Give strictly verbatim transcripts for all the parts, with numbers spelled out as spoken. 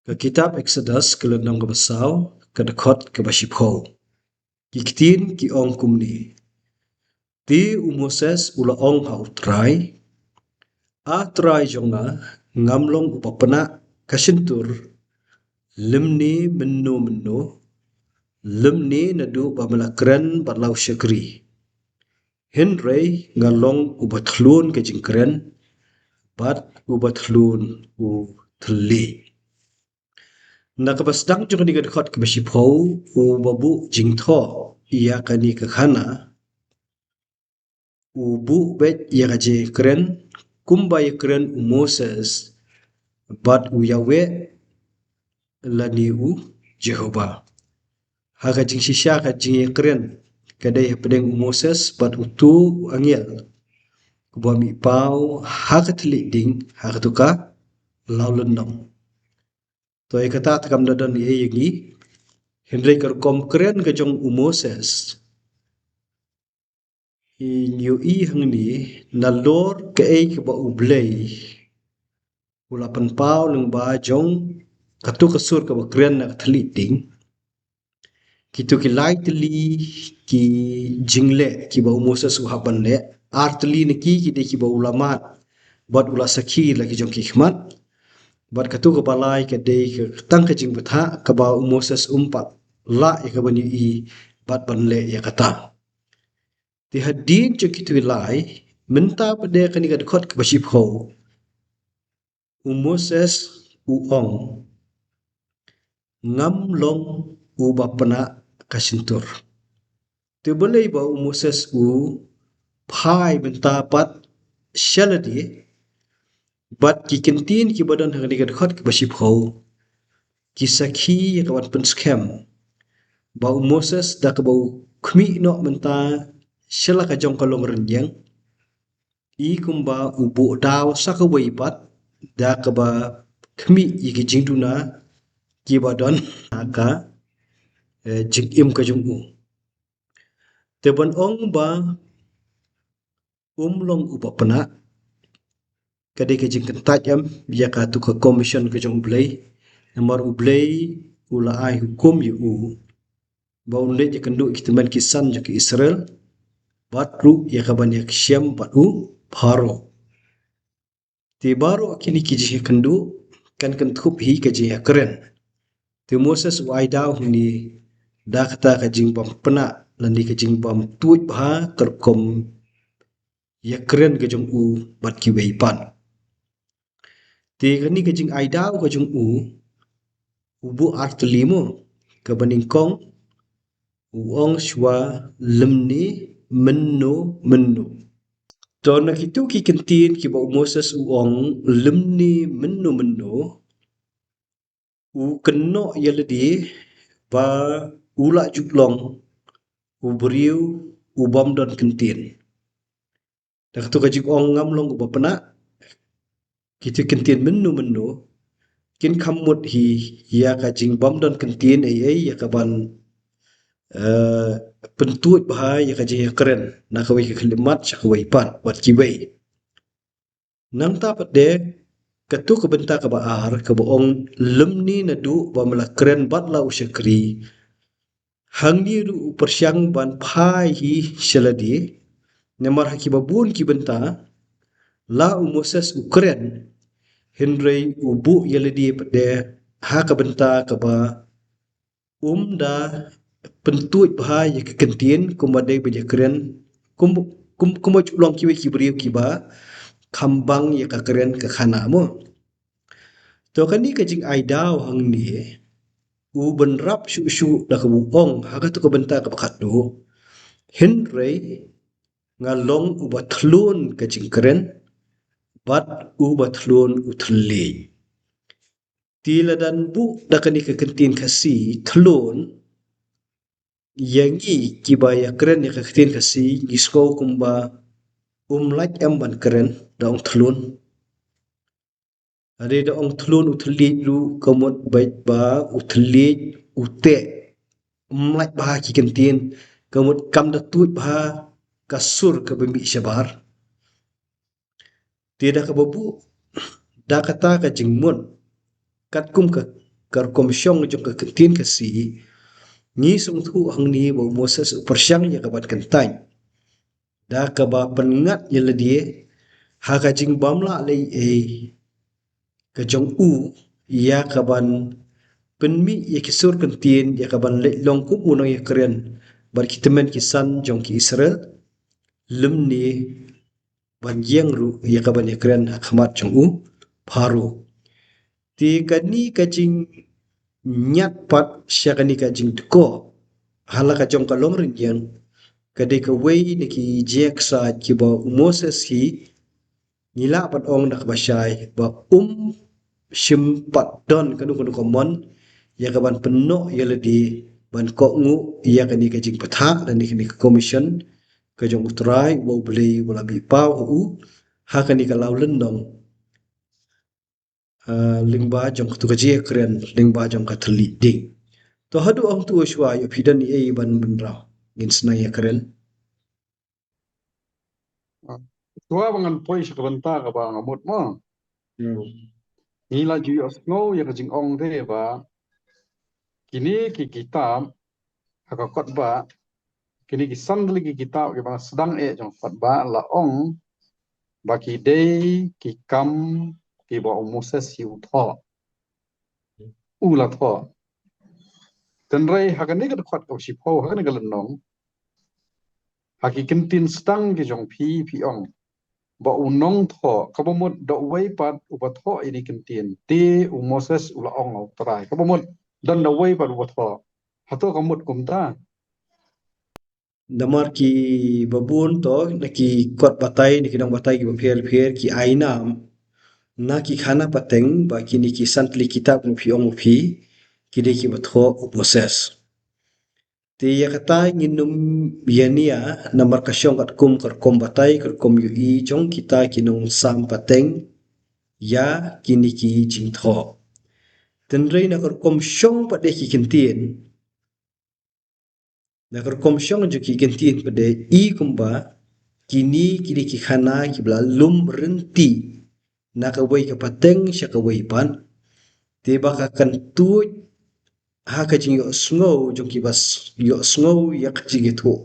Ka kitab Eksodus, ka lynnong kaba saw, ka dkhot kaba shiphew. Ki ktien ki ong kumne: Te u Moses u la ong ha U Trai: A Trai jong nga, ngam long uba pnah ka shyntur lymne mynno mynno, lymne naduh ba me la kren bad la u shakri. Hynrei nga long uba thlun ka jingkren bad uba thlun u thylliej. Na kaba sdang jong kane ka dkhot kaba shiphew, uba buh jingthoh ïa kane ka khana, u buh beit ïa ka jingkren kumba ïakren u Moses bad u Yahweh lane u Jehobah. Ha ka jingshisha ka jingïakren ka dei hapdeng u Moses bad uto u angel uba mih paw ha ka thylliej ding ha kato ka lawlynnong. To ïa kata te kam da don ei ei ïa ngi. Hynrei ka rukom kren ka jong u Moses, ngi ïohi hangne nalor kaei kaba U Blei u la pynpaw lyngba jong kato ka sur kaba kren na ka thylliej ding. Kito ki lai tylli ki jingleh kiba u Moses u hap ban leh, ar tylli na ki ki dei kiba u la mad bad u la sakhi la ki jong ki khmat. Bad kato kaba lai ka dei ka tang ka jingbthah kaba u Moses um pat lah ïa ka ban ïohi bad ban leh ïa kata. Te hadien jong kito ki lai, mynta pat de kane ka dkhot kaba shiphew, u Moses u ong: Ngam long uba pnah ka shyntur. Te balei ba u Moses u phai mynta pat sha lade? Bad ki ktien kiba don ha kane ka dkhot kaba shiphew ki sakhi ïa ka ban pynskhem ba u Moses da kaba u khmih noh mynta sha la ka jong ka long rynïeng, i kumba u buh daw sa kawei pat da kaba khmih ïa ki jingduna kiba don ha ka, eh, jingim ka jong u. Te ban ong ba um long uba pnah, ka dei ka jingkyntait em ïa kato ka commission ka jong U Blei. Namar U Blei u la ai hukum ïa u ba un leit ïakynduh ïa ki tymmen ki san jong ki Israel, bad ruh ïa ka ban ïakynduh bad u Pharaoh. Te baroh kine ki jingïakynduh kan kynthup hi ka jingïakren. Te Moses u ai daw hangne da kata ka jingbym pnah lane ka jingbym tuid bha ka rukom ïakren ka jong u bad kiwei pat. Te kane ka jingai daw ka jong u, u buh ar tylli mo, kaba nyngkong u ong shuwa lymne mynno mynno. To na kito ki ktien kiba u Moses u ong lymne mynno mynno, u kynnoh ïa lade ba u la ju long u briew u bym don kyntien. Da kato ka jingong ngam long uba pnah, kito ki ktien mynno mynno kin kham mut hi ïa ka jingbym don kyntien ei ei ïa ka ban, eh, pyntuid bha ïa ka jingïakren na kawei ka khyllipmat sha kawei pat bad kiwei. Nangta pat de, kato ka bynta kaba ar kaba ong lymne naduh ba me la kren bad la u shakri, hangne ruh u pyrshang ban phai hi sha lade. Namar ha kiba bun ki bynta la u Moses u kren, hynrei u buh ïa lade pat de ha ka bynta kaba um da pyntuid bha ïa ka kyntien kumba dei ban ïakren, kum, kum, kumba ju long kiwei ki briew kiba kham bang ïa ka kren ka khana mo. To kane ka jingai daw hangne u bynrap shuh shuh da kaba u ong ha kato ka bynta kaba khatduh, hynrei nga long uba thlun ka jingkren bad uba thlun u thylliej. Te lada ngi buh da kane ka ktien Khasi thlun, ïa ngi kiba ïakren ïa ka ktien Khasi ngi sngew kumba um lait em ban kren da ong thlun. Hynrei da ong thlun u thylliej ruh ka mut beit ba u thylliej u teh, um lait bha ki kyntien, ka mut kam da tuid bha ka sur kaba mih shabar. Te da kaba buh da kata ka jingmut katkum ka ka rukom shong jong ka kyntien Khasi, ngi sngewthuh hangne ba u Moses u pyrshang ïa ka ban kyntait da kaba pynngat ïa lade ha ka jingbym lah leh ei ei ka jong u ïa ka ban pynmih ïa ki sur kyntien ïa ka ban leit long kum u nongïakren bad ki tymmen ki san jong ki Israel, lymne ban ïeng ruh ïa ka ban ïakren ha khmat jong u Pharaoh. Te kane ka jingñiad pat sha kane ka jingdkoh ha la ka jong ka longrynïeng ka dei kawei na ki jingïaksaid kiba u Moses hi ngi lah ban ong da kaba shai ba um shym pat don kano kano ka mon ïa ka ban pynnoh ïa lade ban kohnguh ïa kane ka jingbthah lane kane ka commission ka jong U Trai uba U Blei uba la mihpaw ha u ha kane ka lawlynnong, ah, lyngba jong katu ka jingïakren lyngba jong ka thylliej ding. To haduh hangtu shuwa ïoh phi don ei ei ban bynrap ngin sa nang ïakren. Ah, shuwa ba ngan poi sha ka bynta kaba nga mut mo. Hmm. Ngi la ju ïohsngew ïa ka jingong te ba kine ki kitab ha ka kot ba kine ki san tylli ki kitab kiba sdang eh jong ka kot ba la ong ba ki dei ki kam kiba u Moses hi u thoh. U la thoh. Tynrai ha kane ka dkhot kaba shiphew ha kane ka lynnong ha ki kyntien sdang ki jong phi phi ong ba u nongthoh kaba mut da uwei pat uba thoh ïa kine ki kyntien te u Moses u la ong ha U Trai kaba mut don da uwei pat uba thoh. Hato ka mut kumta? Namar kiba bun to na ki kot batai na ki nong batai kiba pher pher ki ai nam na ki khana pateng ba kine ki san tylli kitab na phi ong phi ki dei kiba thoh u Moses. Te ïa kata ngin ym ïa nia namar ka shong katkum ka rukom batai ka rukom ïohi jong kita ki nongsam pateng ïa kine ki jingthoh. Tynrai na ka rukom shong pat de ki kyntien na ka rukom shong jong ki kyntien pat de i kumba kine ki dei ki khana kiba la lum rynti na kawei ka pateng sha kawei pat. Te ba ka kyntuid ha ka jingïohsngew jong kiba ïohsngew ïa ka jingïathuh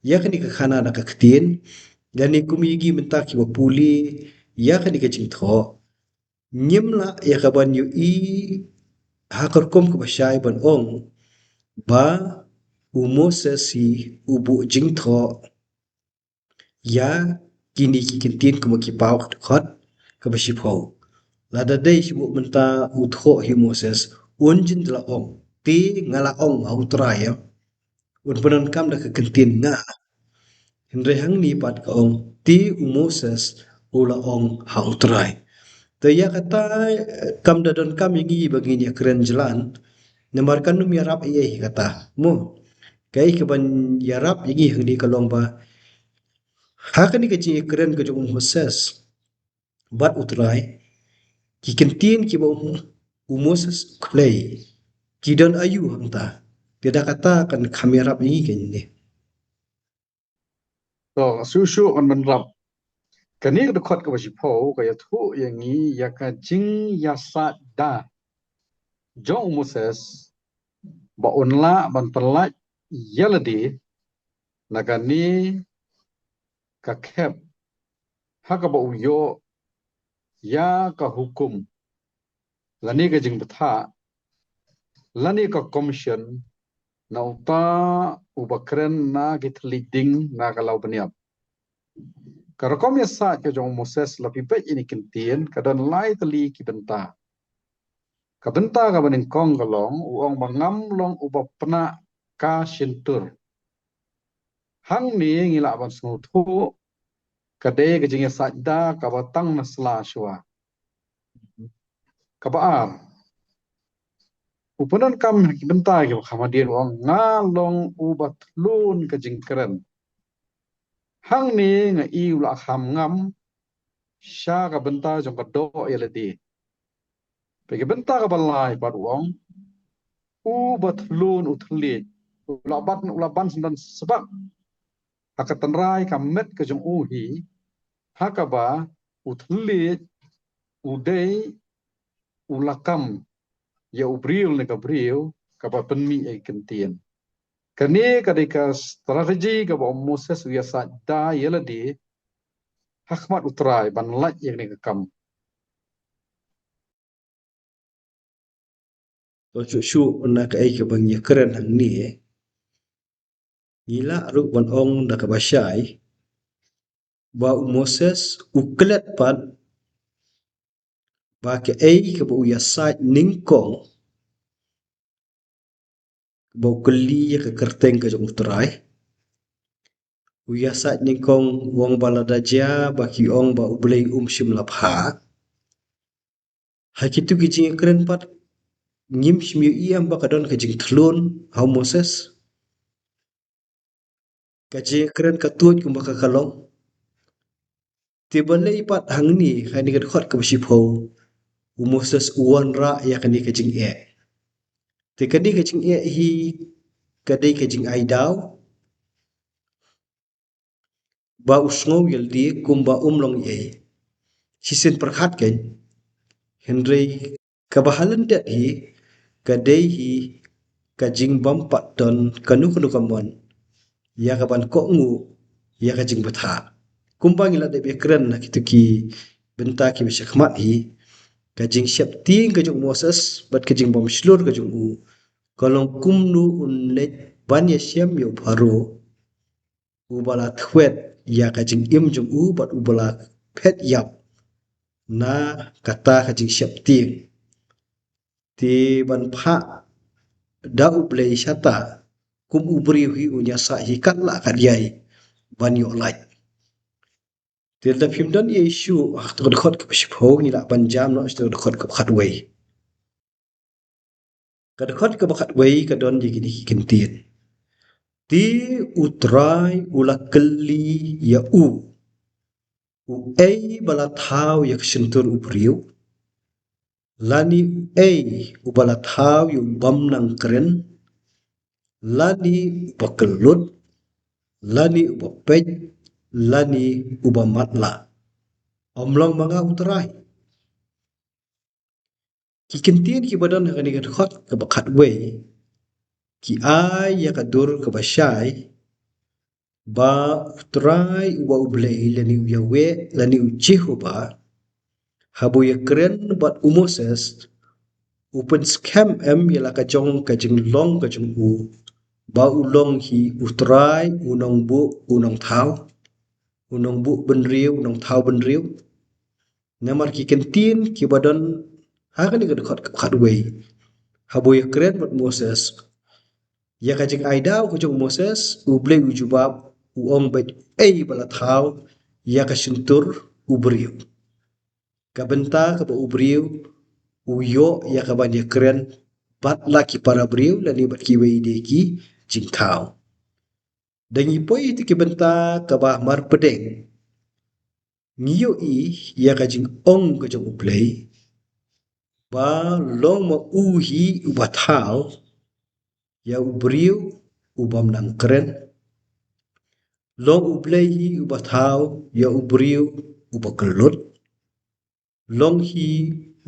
ïa kane ka khana na ka ktien lane kum ïa ki mynta kiba pule ïa kane ka jingthoh. Ngim lah ïa ka ban ïohi ha ka rukom kaba shai ban ong ba u Moses hi u buh jingthoh ïa kine ki kyntien kumba ki paw ha ka dkhot kaba shiphew. Lada dei shu buh mynta u thoh hi u Moses un jin la ong te nga la ong ha U Trai ïa un pyndonkam da ka kyntien nga. Hynrei hangne pat ka ong te u Moses u la ong ha U Trai. Te ïa kata kam da donkam ïa ngi ba ngin ïakren jlan namar kan ym ïarap ei ei kata mo. Kaei kaban ïarap ïa ngi hangne ka long ba ha kane ka jingïakren ka jong u Moses bad U Trai ki kyntien kiba u Moses u khlei ki don aïu hangta. Te da kata kan kham ïarap ïa ngi kane. To shu shu kan bynrap. Kane ka dkhot kaba shiphew ka ïathuh ïa ngi ïa ka jingïasaid da jong u Moses ba un lah ban pyllait ïa lade na kane ka khep ha kaba u ïoh ïa ka hukum lane ka jingbthah lane ka commission na uta uba kren na ki thylliej ding na ka law bniap. Ka rukom ïasaid ka jong u Moses la phi peit ïa kine ki kyntien ka don lai tylli ki bynta. Ka bynta kaba nyngkong ka long u ong ba ngam long uba pynah ka shyntur. Hangne ngi lah ban sngewthuh ka dei ka jingïasaid da kaba tang na sla shuwa. Kaba ar u pyndonkam ha ki bynta kiba kham hadien u ong nga long uba thlun ka jingkren. Hangne nga i u la kham ngam sha ka bynta jong ka doh ïa lade. Peit ka bynta kaba lai pat u ong uba thlun u thylliej u la ban u la ban sngewdon sbak ha ka tynrai ka met ka jong u hi ha kaba u thylliej u dei u lakam ïa u briew ne ka briew kaba pynmih ïa ki kyntien. Kane ka dei ka strategy kaba u Moses u ïasaid da ïa lade ha khmat u Trai ban lait ïa kane ka kam. To shuh shuh na kaei kaba ngi ïakren hangne, ngi lah ruh ban ong da kaba shai ba u Moses u klet pat ba kaei kaba u ïasaid nyngkong, ba u kylli ïa ka kyrteng ka jong u Trai. U ïasaid nyngkong u ong ba lada jia ba ki ong ba U Blei um shym la bha. Ha kitu ki jingïakren pat ngim shym ïohi em ba ka don ka jingthlun ha u Moses. Ka jingïakren ka tuid kumba ka ka long. Te balei pat hangne ha kane ka dkhot kaba shiphew u Moses u wanrah ïa kane ka jingeh. Te kane ka jingeh hi ka dei ka jingai daw ba u sngew ïa lade kumba um long ei. Shisien pyrkhat kein. Hynrei kaba ha lyndet hi ka dei hi ka jingbym pat don kano kano ka mon ïa ka ban kohnguh ïa ka jingbthah. Kumba ngi la dep ïakren ha kitu ki bynta kiba shakhmat hi, ka jingsheptieng ka jong u Moses bad ka jingbymshlur ka jong u ka long kumno un leit ban ïashem ïa u Pharaoh uba la thwet ïa ka jingim jong u bad uba la phet ïap na kata ka jingsheptieng. Te ban phah da U Blei shata kum u briew hi un ïasaid hi katba lah katba ïai ban ïoh lait. Te lada phim don ei ei shuh ha kata ka dkhot kaba shiphew ngi lah ban jam noh sha kata ka dkhot kaba khatwei. Ka dkhot kaba khatwei ka don ïa kine ki kyntien. Te u Trai u la kylli ïa u, uei ba la thaw ïa ka shyntur u briew, lane uei uba la thaw ïa u bym nang kren, lane uba kyllut, lane uba peit, lane uba matlah? Ym long ma nga u Trai? Ki kyntien kiba don ha kane ka dkhot kaba khatwei ki ai ïa ka dur kaba shai ba u Trai uba U Blei lane u Yahweh lane u Jehovah haba u ïakren bad u Moses u pynskhem em ïa la ka jong ka jinglong ka jong u ba u long hi u Trai, u nongbuh, u nongthaw, u nongbuh bynriew, u nongthaw bynriew? Namar ki kyntien kiba don ha kane ka dkhot kaba khatwei haba u ïakren bad Moses, ïa ka jingai daw ka jong u Moses, U Blei u jubab, u ong beit uei ba la thaw ïa ka shyntur u briew. Ka bynta kaba u briew u ïoh ïa ka ban ïakren bad la ki para briew lane bad kiwei de ki jingthaw. Da ngi poi ïa kito ki bynta kaba marpdeng ngi ïohi ïa ka jingong ka jong U Blei ba long ma u hi uba thaw ïa u briew u bym nang kren. Long U Blei hi uba thaw ïa u briew uba kyllut. Long hi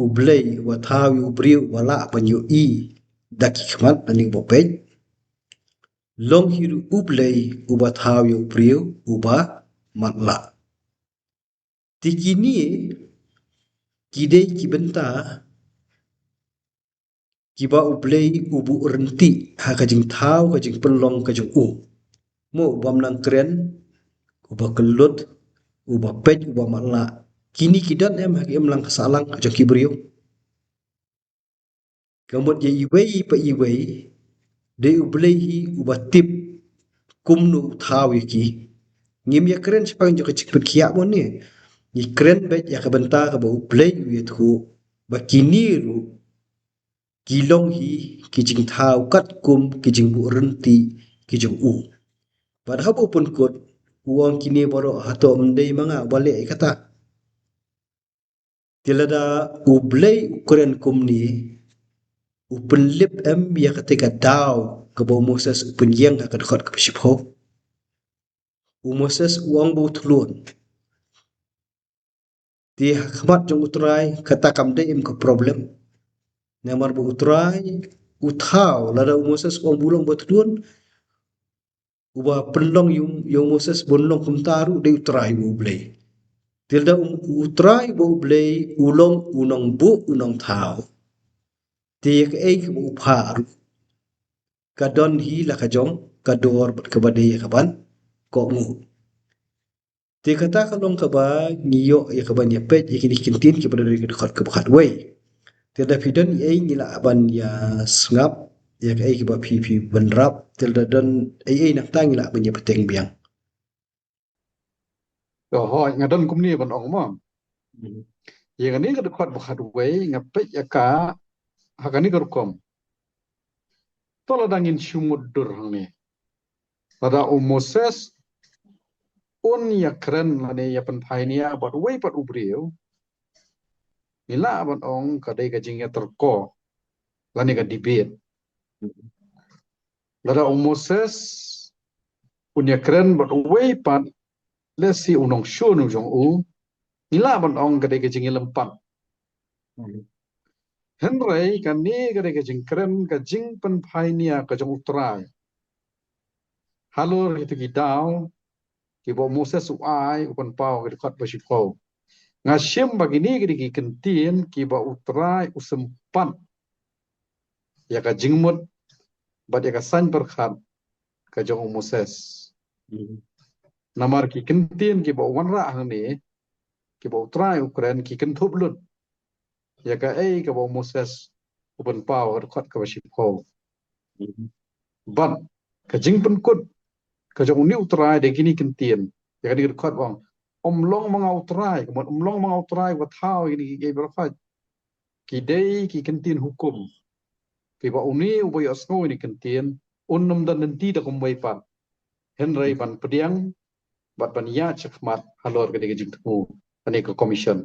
U Blei uba thaw ïa u briew uba lah ban ïohi da ki khmat lane uba peit. Long hi ruh U Blei uba thaw ïa u briew uba matlah. Te kine ki dei ki bynta kiba U Blei u buh ryntih ha ka jingthaw ka jingpynlong ka jong u. Mo, u bym nang kren, uba kyllut, uba peit, uba matlah. Kine ki don em ha ka imlang ka sahlang ka jong ki briew? Ka mut ïa iwei pa iwei dei U Blei hi uba tip kumno u thaw ïa ki. Ngim ïakren shaphang jong ka jingpynkhiah mo ne. Ngi kren beit ïa ka bynta kaba U Blei u ïathuh ba kine ruh ki long hi ki jingthaw katkum ki jingbuh ryntih ki jong u. Bad haba u pynkut u ong kine baroh hato ym dei ma nga uba leh ïa kata? Te lada U Blei u kren kumne, u pynlip em ïa kata ka daw kaba u Moses u pynïeng ha ka dkhot kaba shiphew? U Moses u ong ba u thlun. Te ha khmat jong U Trai kata kam dei em ka problem. Namar ba U Trai u thaw, lada u Moses u ong ba u long ba tdun, uba pynlong ïa u, ïa u Moses ban long kumta ruh dei U Trai uba U Blei. Te lada u, U Trai uba U Blei u long u nongbuh, u nongthaw, te ïa kaei kaba u phah ruh ka don hi la ka jong ka dor bad kaba dei ïa kaban kohnguh. Te kata ka long kaba ngi ïoh ïa kaban ïa peit ïa kine ki kyntien kiba don ha ka dkhot kaba khatwei. Te lada phi don ei ei ngi lah ban ïa sngap ïa kaei kaba phi, phi bynrap. Te lada don ei ei nangta ngi lah ban ïa bteng biang. To hooid, nga don kumne ban ong mo. Ïa kane ka dkhot ba khatwei nga peit ïa ka ha kane ka rukom. To lada ngin shu mutdur hangne, lada u Moses un ïakren lane ïa pynphai nia bad uwei pat u briew, ngi lah ban ong ka dei ka jingïatyrko lane ka debate. Lada u Moses un ïakren bad uwei pat, lehse u nongshun u jong u, ngi lah ban ong ka dei ka jingïalympat. Hynrei kane ka dei ka jingkren, ka jingpynphai nia ka jong U Trai halor kito ki daw kiba u Moses u ai, u pynpaw ha ka dkhot ba shiphew. Nga shim ba kine ki dei ki kyntien kiba U Trai u sympat ïa ka jingmut bad ïa ka saiñ pyrkhat ka jong u Moses. Namar ki kyntien kiba u wanrah hangne, kiba U Trai u kren, ki kynthup lut ïa kaei kaba u Moses u pynpaw ha ka dkhot kaba shiphew. Bad ka jingpynkut ka jong une U Trai da kine ki kyntien ïa kane ka dkhot ba ong, ym long ma nga U Trai, ka mut ym long ma nga U Trai uba thaw ïa kine kiei baroh khoit. Ki dei ki kyntien hukum kiba une uba ïohsngew ïa kine ki kyntien un ym don lynti da kumwei pat, hynrei ban pdiang bad ban ïaid shakhmat halor kane ka jingthmu, kane ka commission.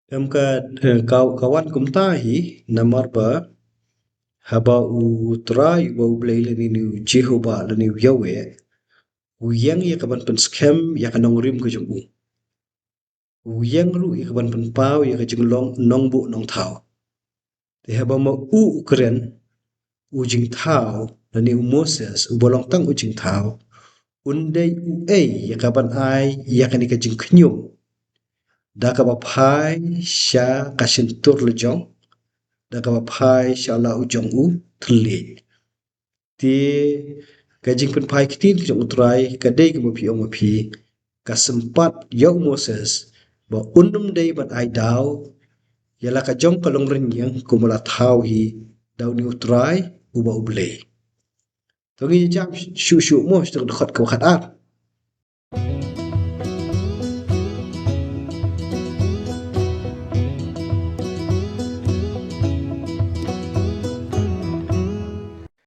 Em, ka, eh, ka, ka wan kumta hi, namar ba haba U Trai uba U Blei lane u Jehobah lane u Yahweh u ïeng ïa kaban pynskhem ïa ka nongrim ka jong u, u ïeng ruh ïa kaban pynpaw ïa ka jinglong nongbuh nongthaw. Te haba ma u u kren, u jingthaw, lane u Moses uba long tang u jingthaw, un dei uei ïa kaban ai ïa kane ka jingkhñium da kaba phai sha ka shyntur la jong, da kaba phai sha la u jong u thylliej. Te ka jingpynphai ktien ka jong U Trai ka dei kaba phi ong ma phi, ka sympat ïa u Moses ba un ym dei ban ai daw ïa la ka jong ka longrynïeng kumba la thaw hi da une U Trai uba U Blei. To ngin ïa jam shuh shuh mo sha ka dkhot kaba khatar.